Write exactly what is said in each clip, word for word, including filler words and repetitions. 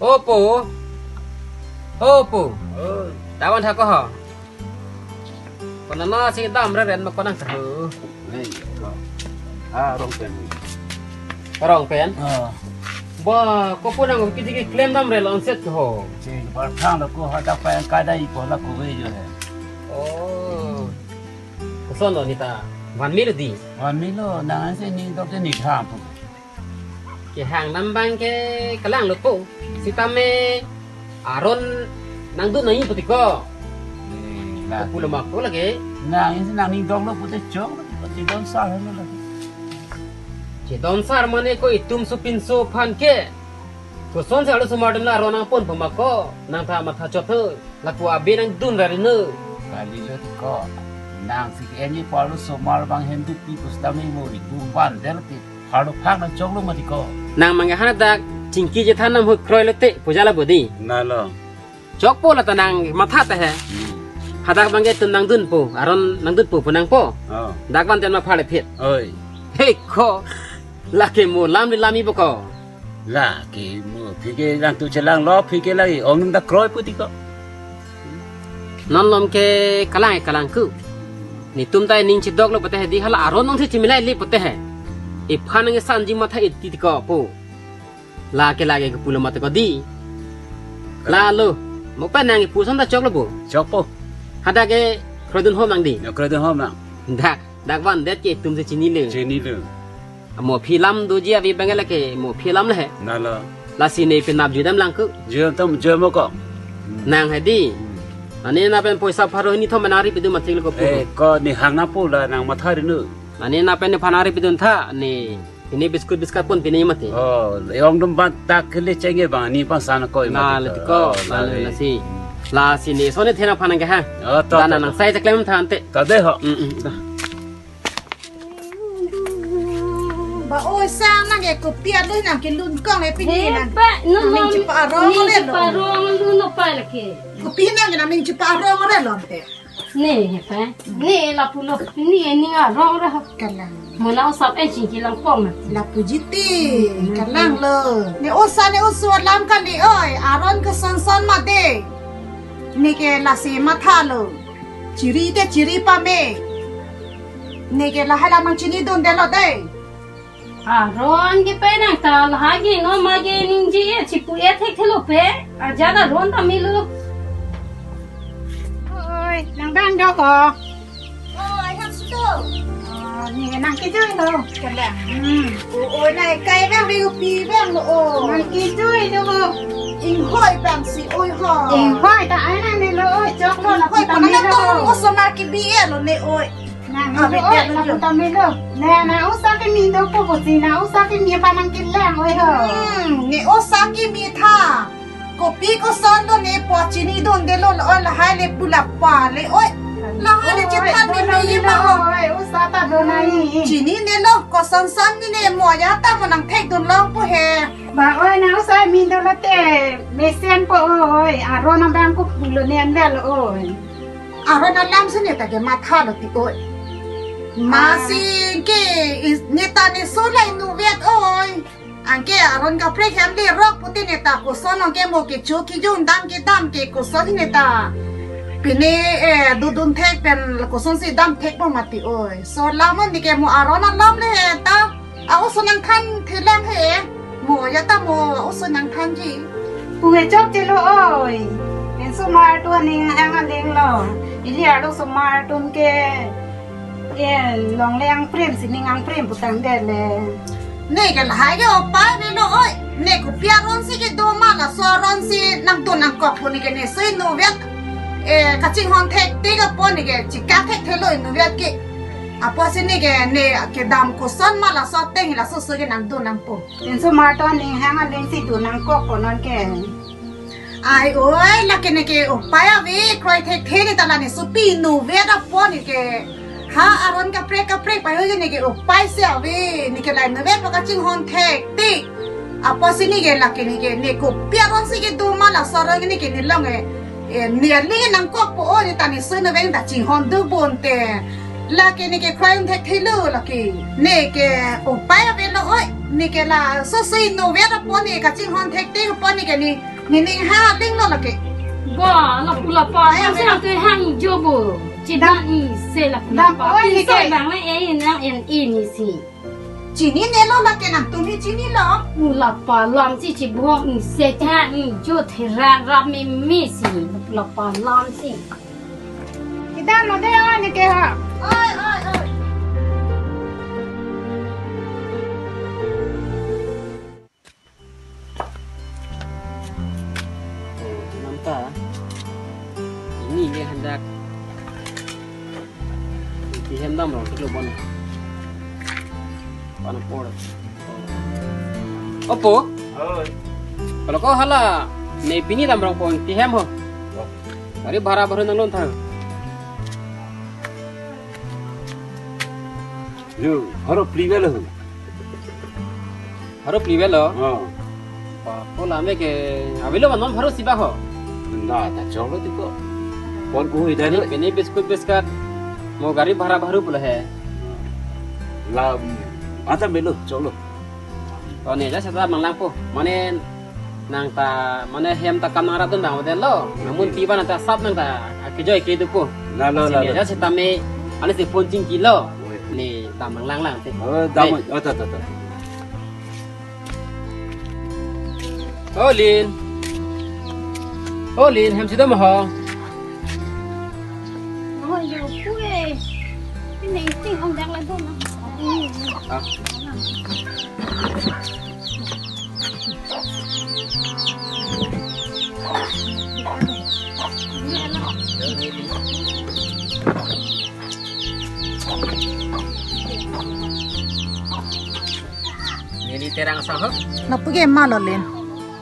O po. O po. Oh. Tawan tha ko ho. Konat nasi damreren ma konang tha ho. Nei ko. Ah, rong pen. Rong pen? Ah. Ba, ko po nang kiti keklem damre lo onset ho. Che, bar thang lo ko hadak pa yang kada i ko la ko ve jo hai. Oh. Koson lo neta. Van milo di. Van milo, nang ansi ning dok te ni tham po. Kehang nambang ke kalang lo po. Sitame aron nangdun nangji putiko. Eh, la. Pulo ma ko lake. Nang isi nang ning dong lo pute chok, pute dong sar lo lake. Chedon sar mane ko itum sopinso aphan ke. Koson si arlosomar atum la aron nangponpo ma ko. Nang tha matha chot ho. Lapu abe nangdun ra ri no. Kali lo ko. Nang si ke enji arlosomar abang hendu pi pusitame mo ri kum ban del ti. Halo phak nang chok lo mati ko. Nang mangke hadak chingki chethan nam hut kroi lote pu jala bodi. Na lo. Chokpo la ta nang matha ta he. Hmm. Hadak bangke itum nangdunpo, aron nangdunpo pu nangpo. Oh. Dak van ten ma phale phet. Oi. He ko. Lake mo lam li lam i bo ko. Lake mo phi ke lang tu chelang lo phi ke lagi ong nung dak kroi putiko. Non lom ke kalang kalang ku. Netum ta ning chedok lo pute he di hala aron nong si chimilai li pute he. Iphan nang sanji matha iti tiko po. Lake lake ke pulo mate ko di. Lalo. Mo pa nang ipu son ta chok lo bo. Chokpo. Hadak ke krodun hom nang di. Ya krodun hom nang. Dak dak van det ke itum si chinilo. Chinilo. Mo phi lam doji avi bangke lake mo phi lam le he. Na lo. Lasi ne penap judam lang ku. Judam tam judam ko. Nang he di. Hmm. Ani na pen poisa pharo hini thom nang ri pidun mathik lo ko pu. Eh, ko ni hang na pu la nang matha ri nu. Ani na pen ni phan nang ri pidun tha ni. Ini biskut biskat pon pini mati. Oh, yong dum ban tak kele chenge bang ni pang sana ko. Na mati le ko. Oh, na la le le. Lasi. Lasi ni so ni thena phan nang ke ha. Oh, to, to, to. Nang sai cheklem tha ante. Ta de ho. Mm, mm, ta. Ba oi sang nang ke kopi alo nang kelun kong e pini. He nang. Pa, no, nang ning no, chepa arong ning le chepa lo. Arong lo no pa lake. Kopi nang nang ning chepa arong le lo te. Ne he pa. Ne lapu lo. Ne ning arong ra. Kalang. Mo na osap e chingki lang pong na. Lapu jiti. Hmm. Kalang lo. Ne osa ne oso alam kali oi. Aron ke son son ma de. Ne ke lasi matha lo. Chiri te chiri pame. Ne ke lahai lam nang chinidun det lo de. Aron ke pe nang ta lahai ke no ma ke ningje e chipu e thekthelo pe. Ajat aron ta milo. Oi, nang bang do ko. Oi, hang sudo. Ah, ne nang kejui lo. Kala. Hmm. O, o, nai kai bang ri upi bang lo o. Nang kejui lo o. Inghoi bang si oi ho. Inghoi ta ai nang ne lo oi, chok lo na. Inghoi ta pamela ne lo. Osomar kebi e lo ne oi. Nang, ah, lo, oi, na lo. Puta melo. Ne, na osa kemi do po pusi, na osa kemi pa nang kelang oi ho. Hmm, ne osa kemi tha. Kopi koson do ne po chinidun det lo oi lahai le pula pa le oi. Lahai le oi, chethan do ne lo mi melo ma ho. Oi, osa ta do nai. Chini ne lo koson son ni ne mo ya ta mo nang thekdun long po he. Ba oi na osa mi do lote. Mesen po oi. Aron nang bang ko pulo ne an lo oi. Aron alam si ne ta ke matha lo ti oi. Ah. Masi ke is-, ne ta ne so lai nu vet oi. Anke aron kaprek hem le rok pute ne ta koson ong ke mo ke chu ki jun dam ke dam ke koson ne ta. Pine, eh, dudun thek pen koson si dam thek po mati oi. So lamon ne ke mo aron alam le ta. A-oso nangthan thelang he. Mo ya ta mo a-oso nangthanji. Pu he chokche lo oi. Pen osomar atum aning hang aling lo. Ili arlosomar atum ke. Ke longle angprem si ning angprem putang det le. Ne ke lahai ke opai avelo oi. Ne kopi aron si kedo ma laso aron si nangdun nangkok pu ne ke ne sui nu vet. Eh, kachinghon thektik apot ne ke chika thekthelo nu vet ke. Apotsi ne ke ne kedam koson ma laso ateng laso so ke nangdun nangpo. Pen osomar atum aning hang aling si dun nangkok po non ke. Ai oi, lake ne ke opai ave, kroi thekthe ne ta la ne sopi nu vet apot ne ke. Ha aron kaprek kaprek pai oi ne ke opai si ave, ne ke lai nu vet pa kachinghon thektik. Apotsi ne ke lake ne ke ne kopi aron si kedo ma laso aron ne ke ne long e. Eh, ne aling nangkok po o ne ta ne sui nu vet ta chinghon dun bon te. Lake ne ke kroi thekthelo lake. Ne ke opai avelo oi. Ne ke laso sui nu vet apot ne kachinghon thektik apot ne ke ne Nening ha ding lo lake. Ba, lapu lapa, ay, nang ay, sila tu hang jobo. Cida dam, ise lapu dam, lapa. Oi, pinso nike. Bang le e nang en ini si. Chinine lo lake nangtum hi chinilo. Mu lapa lam si chibong ise hang jo theran rap mimi si. Lapu lapa lam si. Kita no de, oi, nike ha. Oi, oi, oi. Oh, namta. Ini dia hendak. Di hem dam rong, kilo bon. Pan por. Opo? Oi. Kalau ko hala, ne pini dam rong pon, di hem ho. Oh. Gari bhara bhara nang lon thang. Yo, haro pli velo. Haro pli velo? Oh. Ba, ko lame ke avelo ma non haro si ba ho. Na, ta cholo tiko. Pon ko hidai lo. Pini biscuit biscuit. Mo gari bhara bhara pulo he. La, anta melo, cholo. To ne ja seta manglang po. Mane nang ta, mane hem ta kam nang rap dun bang hotel lo. Namun pi ba nang ta sap nang ta akejoi ke dupo. La, la, la, la. Sini ja seta me, ane si pon chingki lo. Oi. Ne ta manglang lang te. Oh, dam, ne. Oh, ta, ta, ta. Oh, Lin. Oh, Lin, hem si dam ho. Oh, yo, kue. Ini ting hong dang la dun. Ah. Neli terang sahok. Na puke ma lo Lin.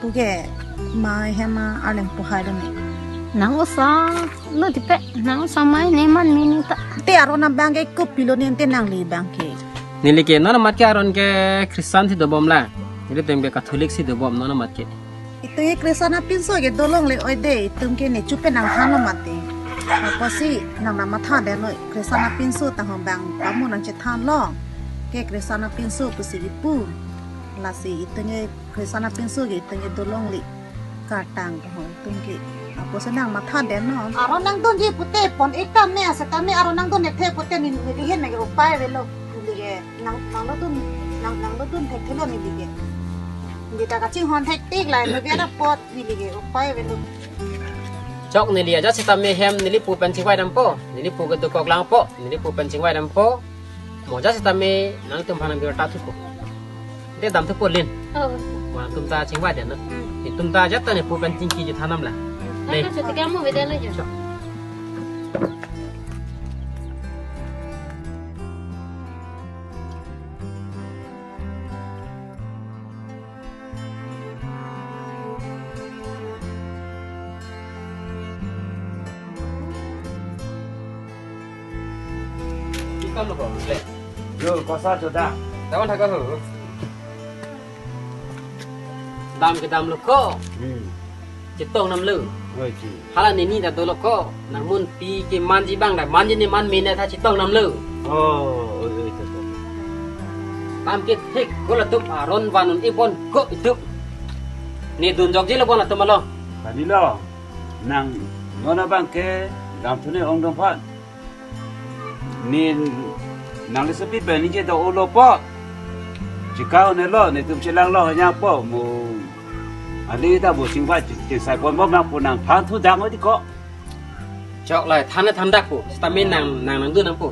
Puke ma hem ma arleng pu hai lo ne. Nang osa lo tipe, nang osa mai ne man mini ta. Te aron abang ke kopilo ne te nangli bang ke. Neli ke non amat ke aron ke Christian si dobom la. Nelitum ke Catholic si dobom non amat ke. Itum ke Christian apinso ke dolongle oi de, itum ke ne chupe nangthan lo mati. Apotsi nang nangmatha de noi, Christian apinso ta hom bang pamu nangchethan lo. Ke Christian apinso pusi ipu. Lasi itum ke Christian apinso ke itum ke dolongle. Kartang ke ho itum ke. Apotsi nangmatha de non. Aron nangdunji pute pon-ik tame, ase tame aron nangdun-ik the pute ne, neli hin nang upai avelo. Neli ke nang, nanglo dun, nang, nanglo dun thekthelo neli ke. Neli ta kachinghon thektik la, neli ke apot neli ke upai avelo. Chok neli ajat seta me hem neli pu pen chingvai dampo. Neli pu ke dokok langpo. Neli pu pen chingvai dampo. Mo ajat seta me nangtum aphan nang birta thupo. Te dam thupo Lin. Oh. Mo nangtum ta chingvai dam na. Hmm. Itum ta ajat ta ne pu pen chingki chethan nam la. Hmm. Dei. Nang suti kamu beda lo jo. Chok. Ikan lo kok, le. Yo, kosa sudah. Tawan thaka ho. Dam ke dam lo ko. Hmm. Chetong nam lo. Oi, chi. Hala nini ta dolo ko. Nang mun pi ke manji bang da. Manji ne man mena ta chetong nam lo. Oh, oi, oi, to, to. Tam ke thik ko latum aron vanun ipon ko itum. Ne dun jokje lo bon atum alo. Kani lo. Nang non abang ke dam thune ong dong phan. Ne nangli sopi pen ningje ta olo po. Chikau ne lo, netum chelang lo hanya po mo. Ali ta bo chingvai ching, ching sai kon bom nang pu nangthan thu dang odi ko. Chok lai than than dak pu. Seta me nang nang nangdun nang pu.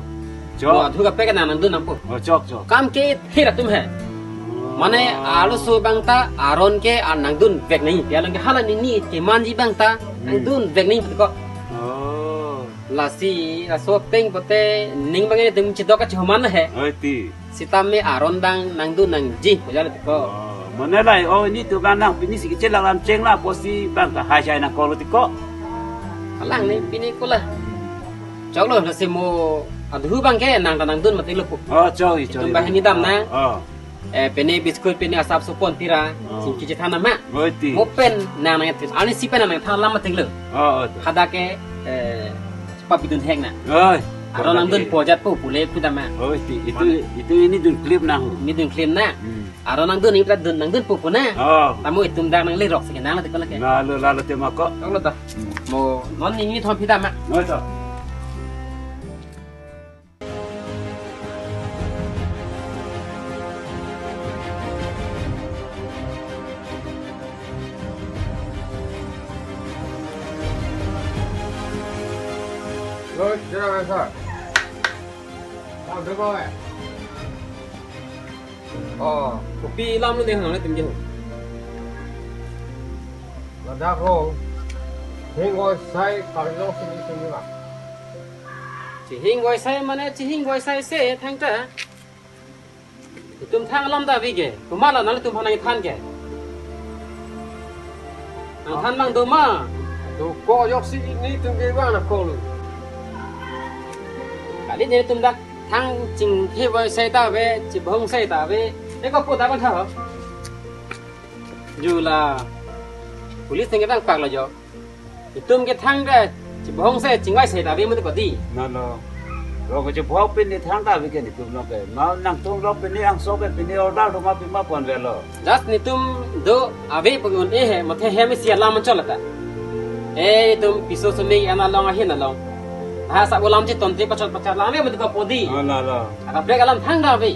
Chok. Bo thu kaprek nang nangdun nang pu. Oh, chok, chok. Kam ke thir atum he. Oh. Mane arloso bang ta aron ke an nangdun vek nangji. Pi alam ke hala nini ke manji bang ta Hmm. nangdun vek nangji ko. Oh. Lasi, laso peng pote, ning bang netum chedok kachoman he. Oi ti. Seta me aron bang nangdun nangji, puja le ko. Oh, mane lai, oh, netum bang nang pini si kecil lang lam cheng la, posi bang kahai jai nang kolo ti ko. Alang ne pini ko la. Chok lo, lasi mo adhu bang ke nang ta nangdun mati lo pu. Oh, chok, i, chok. Itum i. Bang ini dam na. Oh. Eh, pini biscuit, pini asap sopon tira, Oh. chingki chethan nama. Oi ti. Mo pen nang nang, ani si pen nang than lam mating lo. Oh, oh, to. Hadak ke, eh, pabidun hek na. Oi. Aron nangdunpo ajat po pule pudam ma. Oh, itu, itu, itu ini dun klip nang. Ini dun klip na. Hmm. Aron nangdun, ini pura dun nangdunpo pu na. Oh. Tamo itum dak nanglerok si kenang la tiko lake. Na lo, lalo tema ko. Tang lo ta. Hmm. Mo non ini thom pidam ma. Mo to. Terus, silakan, Sir. Oh, demo, eh. Oh, kopi alam lo ne hang le tim je. Ladak ho. Hing oi sai karlo sini sini ba. Chihing oi sai mane chihing oi sai se thangta. Itum thang alam ta ave ke. Komat lo nanglitum aphan nangthan ke. Nangthan abang do ma. Dokok ajoksi nelitum ke abang na kolu. Kali nelitum dak thang chingthip oi sai ta ave, chibhong sai ta ave. Eko po ta abang tha ho. Ju la police nang ketang pak lo jo. Itum ke thang ke chibhong sai chingvai sai ta ave mati ko dei. Na lo. Lo ke chibhong pini thang ta ave ke nelitum lo ke. Ma nangtum lo pini angso ke pini order do ma pima pon avelo. Just nelitum do ave pu un-e he, mate hem isi alam anchot ta. Eh, itum piso sumi ana long ahin along. Ha sa alam chiton te pachot pachot alam ave mati ko po dei. Na lo. Akaprek alam thang ta ave.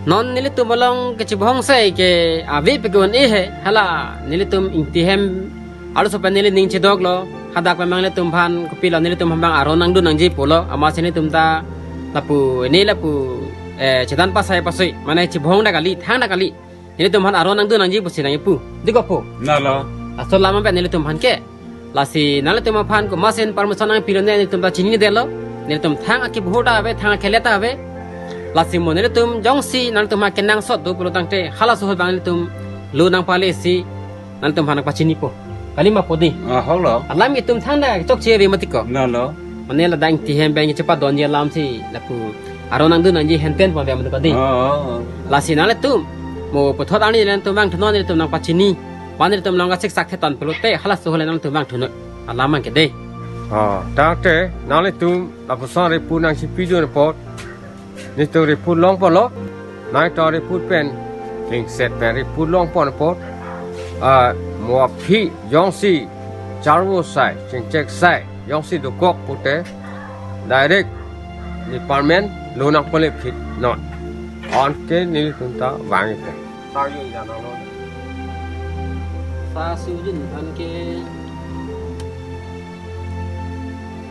Non nelitum along kechibhong sai ke ave pu un-e he, hala nelitum ingti hem arloso pen neli ning chedok lo, hadak pen abang nelitum aphan kopi lo nelitum aphan abang aron nangdun nangji pulo, amatsi nelitum ta lapu, ne lapu, eh, chedan pasai pasui, mane chibhong dak kali, thang dak kali. Nelitum aphan aron nangdun nangji pusi nangkipu. Dei ko po. Na lo. Laso alam pen nelitum aphan ke. Lasi nanglitum aphan komatsi permission nangpilo ne nelitum ta chinidetlo. Nelitum thang akebhur ta ave, thang akele ta ave. Lasi mo nelitum jongsi nanglitum aphan kenangsot do pulo tangte halaso ahut abang nelitum lo nangpale si nanglitum aphan nangpachinipo. Kali ma po dei. Ah, ho lo. Alam itum thang ta chokche ave mati ko. Na lo. Mane ladak ingti hem pen chepadonji alam si lapu aron nangdun nangji henten pon ave mati ko dei. Oh, oh, oh. Lasi nanglitum mo puthot arni nelitum abang thunon nelitum nangpachini. Wan nelitum long kasik sak thetan pulote halaso ahut le nangtum abang thunon alam abang ke dei. Oh, tangte nanglitum lapuson report nangchipi jun apot. Nelitum report longponlo. Nangtum report pen, chingset pen report longpon apot. Ah, mo aphi jongsi charvo sai, chingchek sai, jongsi dokok pute direct department lo nangpale phit non. Anke nelitum ta vangji pen. Sa yun jan alo. Sa su yun an ke.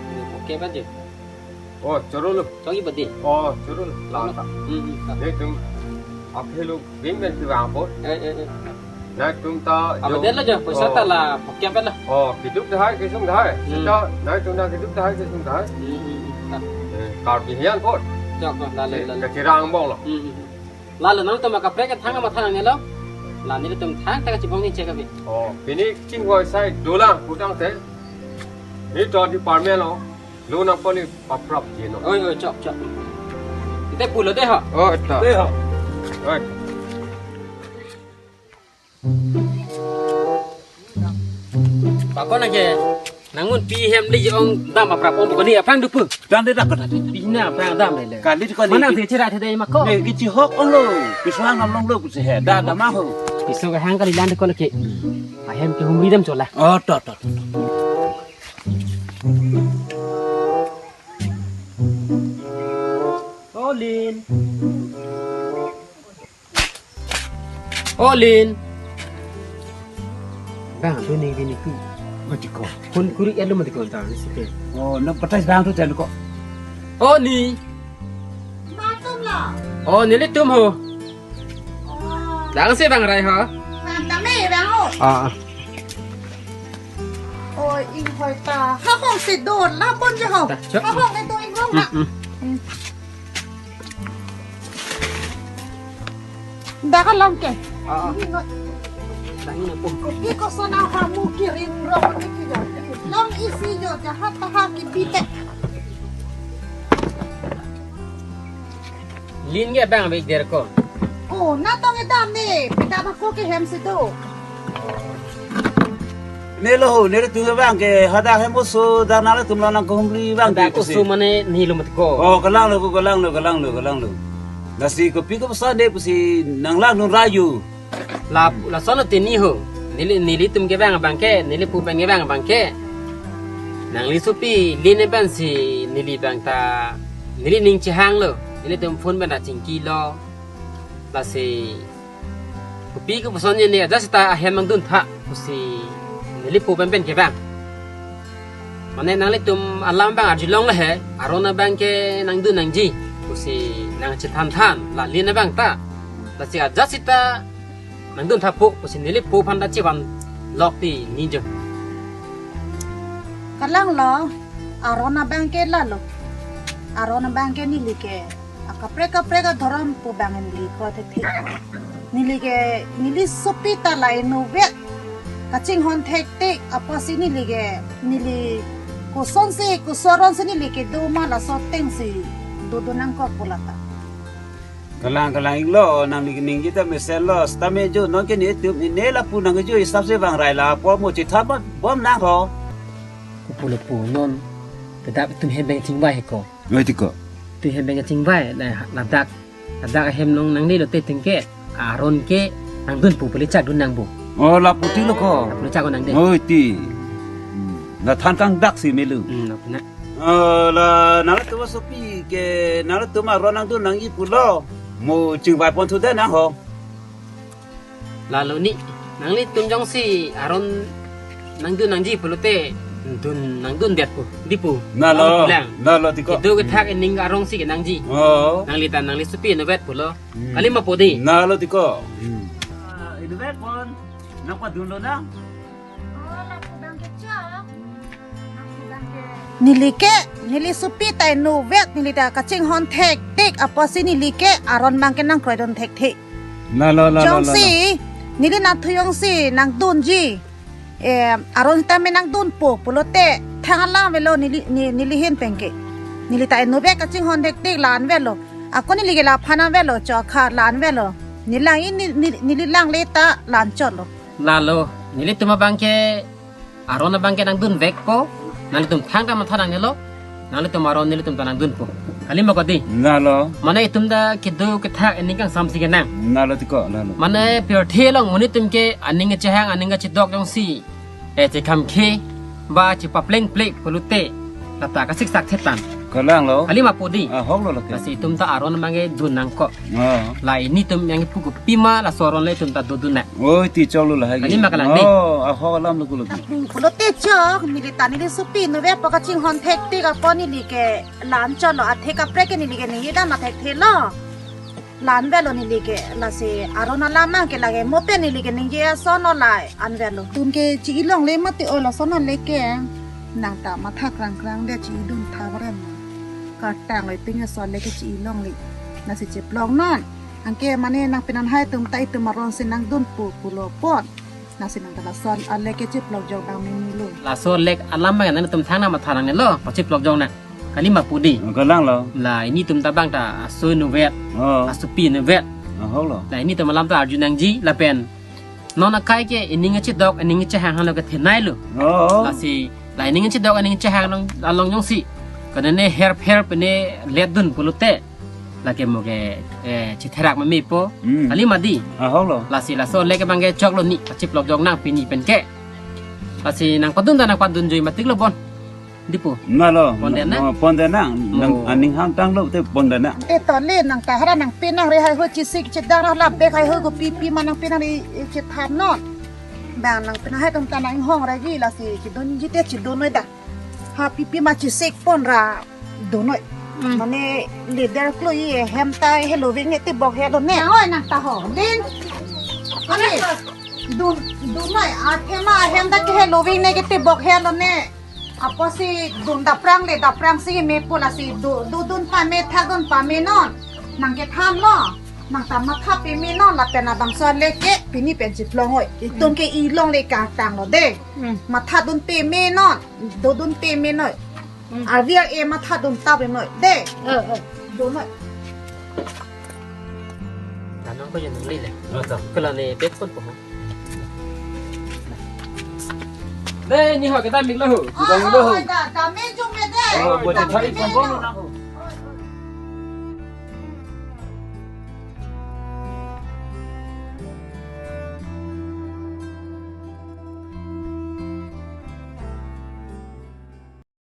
Ni poke ba je. Oh, choro lo. Chongji ba dei. Oh, choro lo. La ta. Hmm, hmm, ta. Nelitum aphi lo bim ben ti vang po. Eh, eh, eh. Nangtum ta. Aba jo. Dei lo jo, poisa ta la poke ba lo. Oh, keduk dahai kesung dahai. Hmm. Seta nangtum na keduk dahai kesung dahai. Hmm, hmm, hmm, ta. Eh, Karbi hian po. Chok, la, la, la, la. Kachirang bong lo. Hmm, hmm, hmm. Lalo nangtum akaprek ke thang amatha nangnelo. La nelitum thang ta kachibhong ni chek ave. Oh, pini chingvai sai dolang putangte. Nelitum department lo. Lo nangpon ni paprap je no. Oi, oi, chok, chok. Ite pulo dei ho. Oh, ta. Dei ho. Oi. Pakon aja. Nangun pi hem li ong dam aprap ong pokoni aphrang dupu. Dan de dakot ati. Pina aphrang dam le le. Kali ko ni. Mana de chira the dei ma ko. Ne kichi hok ong lo. Kiswang nam long lo kusi he. Da da ma ho. Piso ka hang kali lan de ko le ke. Ahem ke humri dam chola. Oh, to to to. Olin. Olin. Bang, tu ni bini ku. Mati ko. Kun kuri elu mati ko ta ni sike. Oh, na patas bang tu jan ko. Oh, ni. Bang tum la. Oh, nelitum ho. Oh. Dang si bang rai ho. Bang tame bang ho. Ah. Oi, ing hoi ta. Ha hong si do la pon je ho. Ta, chok. Ha hong e do ing hong na. Mm, mm. Dak along ke. Ah, ah. Ini ngot. Dak ini pun. Kopi koson ahamu kirim rong ke kijo. Long isi jo jahat taha kibite. Lin ke bang bik der ko. Oh, na tong edam ne. Pita ba ko ke hem si do. Ne lo ho, nelitum abang ke hadak hem oso, dak nangtum lo nang kohumli abang dak ke pusi. Oso mane ne lo mati ko. Oh, kalang lo, kalang lo, kalang lo, kalang lo. Lasi kopi koson ne pusi nang lang nun rayu. La, lason lo tini ho. Neli, nelitum ke abang abang ke, neli pu abang ke abang abang ke. Nangli sopi, li ne abang si neli abang ta, neli ning chehang lo. Nelitum phone abang ta chingki lo. Lasi kopi koson ne ne ajat seta ahem nangdun tha pusi neli pu pen pen ke abang. Mane nanglitum alam abang arjulong le he, aron abang ke nangdun nangji pusi nang chethan than, la li ne abang ta. Lasi ajat seta nangdun tha po pusi neli pu aphan ta chevan lok ti ni jo. Kalang lo, aron abang ke la lo. Aron abang ke neli ke akaprek kaprek adhorom pu abang neli kroi thekthe. Neli ke, neli sopi ta la inutvet kachinghon thektik apotsi neli ke, neli kosonsi, koson aronsi neli kedo ma laso atengsi dodun nangkok pu lata. Kalang kalang iklo, nangli keningje ta mesen lo, sitame jo non ke netum ne lapu nangjo hisap si vang rai la, apor mo chitha bom nang ho. Kopulo pu non, kedap itum hem abang chingvai he ko. Oi ti ko. Itum hem abang chingvai, la, ladak, ladak ahem nong nangne lote tengke, aron ke nangdun pu pule chak dun nang bo. Oh, lapu ti lo ko. Lapu chak ko nang de. Oi ti. Hmm. La than kangdak si melu. Hmm, lapu na. Oh, la nangtum asopi ke nangtum aron nangdun nangji pulo. Mo chingvai pon thu de nang ho. Lalo ni, nanglitum jongsi aron nangdun nangji pulote, dun nangdun det pu, di pu. Na lo, lang. Na lo ti ko. Kedo kethak ining arong si kenangji. Oh. Nangli ta nangli sopi inutvet pulo. Hmm. Kali ma po di. Na lo ti ko. Hmm. Ah, inutvet pon, nang padun lo nang. Neli ke, neli sopi ta inutvet, neli ta kachinghon thektik apotsi neli ke aron abang ke nangkroidun thekthe. Na lo, na lo, na lo. Jongsi, neli nathu jongsi nangdunji. Eh, aron tame nangdun po, pulote thang alam avelo neli, ne-, neli ahin pen ke. Neli ta inutvet kachinghon thektik la-an avelo. Ako neli ke laphan avelo, chokha la-an avelo. Neli lang i, ne-, ne-, neli lang le ta la-an chot lo. Lalo, nelitum abang ke, aron abang ke nangdun vek po, nanglitum thangta matha nangnelo, nanglitum aron nelitum ta nangdun po. Kali ma ko di? Na lo. Mane itum ta kedo kethak ining kangsam si kenang. Na lo ti ko, na lo. Mane pirthe along monit atum ke aning kachehang, aning kachidok jongsi, eh, chekham khe, ba chepapleng plek pulote, lata kasiksak thetan. Kalang lo. Kali ma po di? Ahok lo lake. Lasi itum ta aron abang ke dun nangkok. Oh. La initum yang pu kopi ma laso aron le itum ta dodun nang. Oi, ti chok lo lahai. Kali ma kalang de. Oh, ahok alam lo ko lo. Pulote chok, neli ta neli sopi inutvet pu kachinghon thektik apot neli ke la-an chot lo, athe kaprek ke neli ke ningje dam athekthelo. La-an avelo neli ke, lasi aron alam abang ke lake mo pen neli ke ningje ason lo la-an avelo. Itum ke chi-i longle mati oi lason le ke. Nang ta matha krang krang de chi-i dun tha varen. Kartang lo itum ason le ke chi-i longle. Lasi cheplok non. Anke mane nang penan hai itum ta itum aron si nangdun po pulo pon. Lasi nang ta lason ale ke cheplok jok dam mini lo. Laso lek alam abang nangtum thangta matha nangnelo, pacheplok jok nang. Kali ma po di? Oh, kalang lo. La initum ta abang ta aso inutvet. Oh. Asopi inutvet. Ahok lo. La initum alam ta arju nangji lapen non akai ke ining kachidok, ining kachehang lo kethenei lo. Oh. Lasi, la ining kachidok, ining kachehang along, along jongsi. Kadene her her pene letdun pulote. Lake mo ke, eh, chitherak meme po. Hmm. Kali ma di? Ahok lo. Lasi laso lek abang ke chok lo ni, pacheplok jok nang pini pen ke. Lasi nang padun ta nang padun joi matik lo bon. Di po. Na lo. Pon den nang? Oh, pon den nang. Nang oh. Aning hangtang lo te pon den nang. Te to le nang ta hara nang pi nang re hai ho chisik chedang ra la bek hai ho kopi pi ma nang pi nang re chethan non. Bang nang pi nang hai atum ta nang hong ra ji lasi chedunji te chedun noi da. Ha pi pi ma chisik pon ra dun noi. Hmm. Mane leader klo i hem ta heloving ne tebok he lo ne. Nang oi nang ta ho. Din. Ani dun, dun noi. Athe ma hem ta ke heloving ne ke tebok he lo ne. Apotsi dun daprang le daprang si me pu lasi du, du dun pame thak dun pame non. Nang kethan lo. Nang ta matha peme non lapen abangso le ke pini pen cheplong oi. Itum ke i longle kangtang lo de. Hmm. Matha dun peme non. Du dun peme noi. Hmm. Arvi ar-e matha dun tap noi. De. Eh, eh. Dun noi. Tanang ko yun le. Ata. Kala ne pet pon po. Dei, ni ho kedam ik lo ho. Kedam ik lo ho. Oi, da, dam ik jong me dei. Oh, bo te thari pon pon lo na ho.